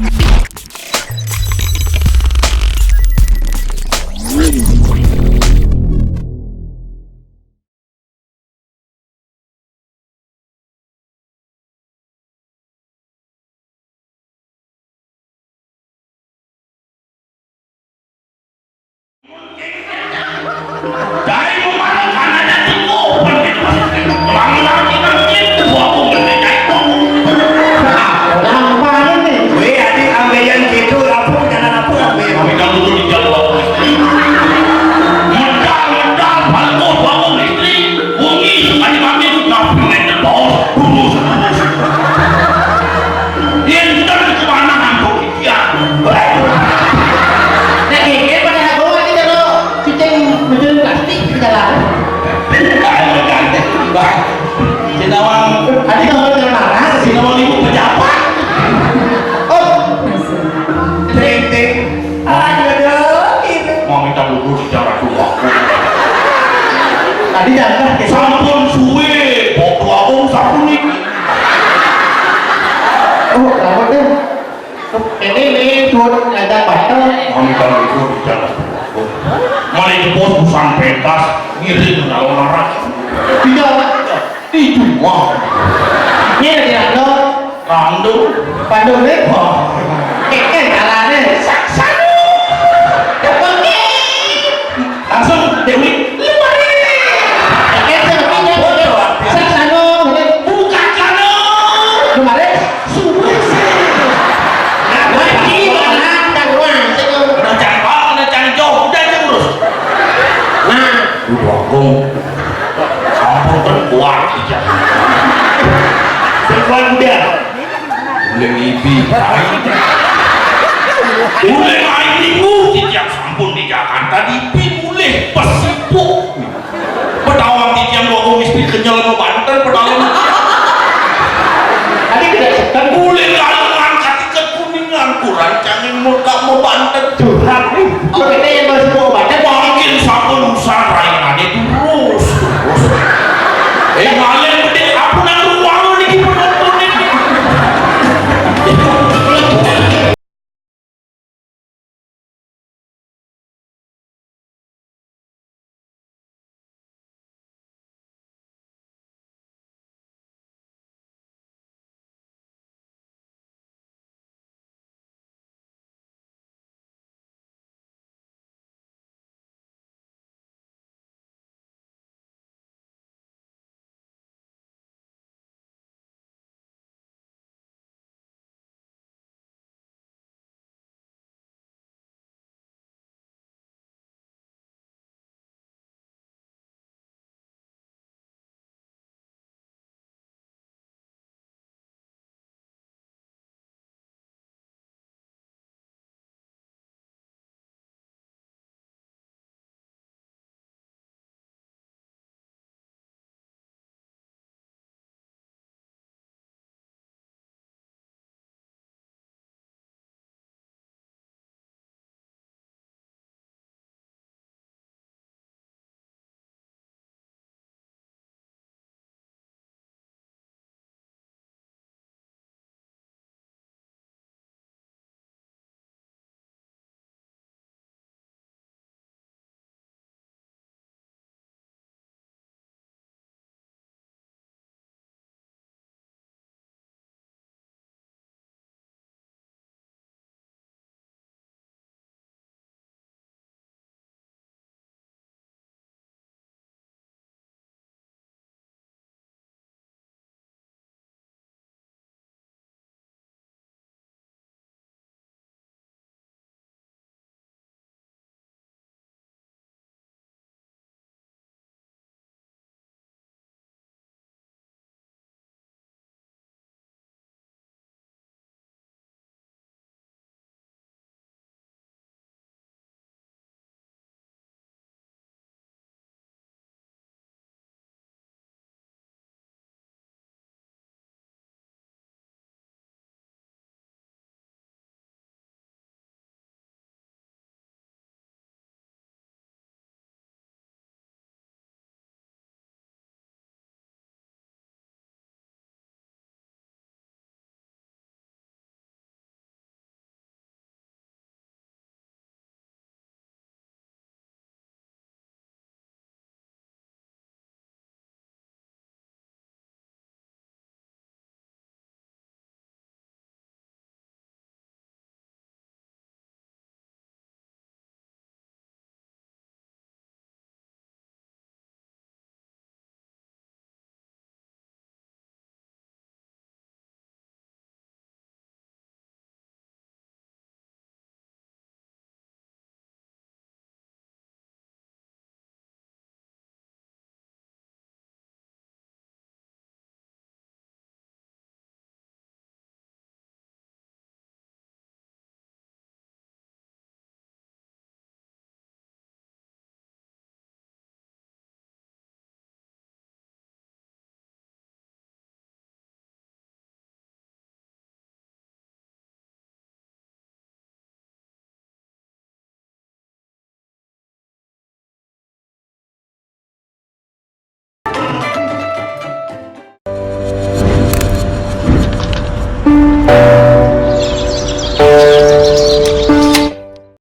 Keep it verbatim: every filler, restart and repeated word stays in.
Dai mu marang kanane tiku, penting masih tiku. Kelang-kelang kita tiku, aku ngene, dai aku. Gampang ini. Weh, adik ambeien gitu, apa, jalan apa, ambeien? Kami dah dulu di jalan aku istri. Medal, medal, bagus, bagus istri. Wengi sekali mami, ngapain main terbawa, bungkus, bungkus. Yen ten kemana ngantuk. Ya. Nah, ini pada aku ini kalau cicing betul plastik di jalan. Ayo, ganti, Mbak. Sinawang, tadi kalau jalan mana? Sinawang ibu pejabat. Oh. Ting, ting. Ayo dong, ini. Mau minta dulu di jalan dua. Tadi jalan ke sampun suwe, pok tua aku sampun niki. Oh, lama deh. Ini nih, tuan ada batal. Kami kalau itu bicara. Mari ke pos, usang pentas, ngiring kalau marah. Tidak, itu wah. Ini ada di Rando. Rando. Rando nih. Wah. Eh, eh, caranya. Saksanu. Depannya. Langsung, Dewi, lu mari. Oke, oke, oke, oke. Saksanu, oke. Bukan sana. Lu mari. Suwe sih. Nah, lagi mana? Kan wah, sing. Udah cari bang, udah cari jauh, udah aja urus. Nah, lu bokong. Sampun terkuat aja. Terkuat udah. Boleh ngipi. Boleh main minggu, titiang sampun di Jakarta, dipi boleh pesipuk. Pedawang titiang dua kumis pi kenyel mau banten, pedawang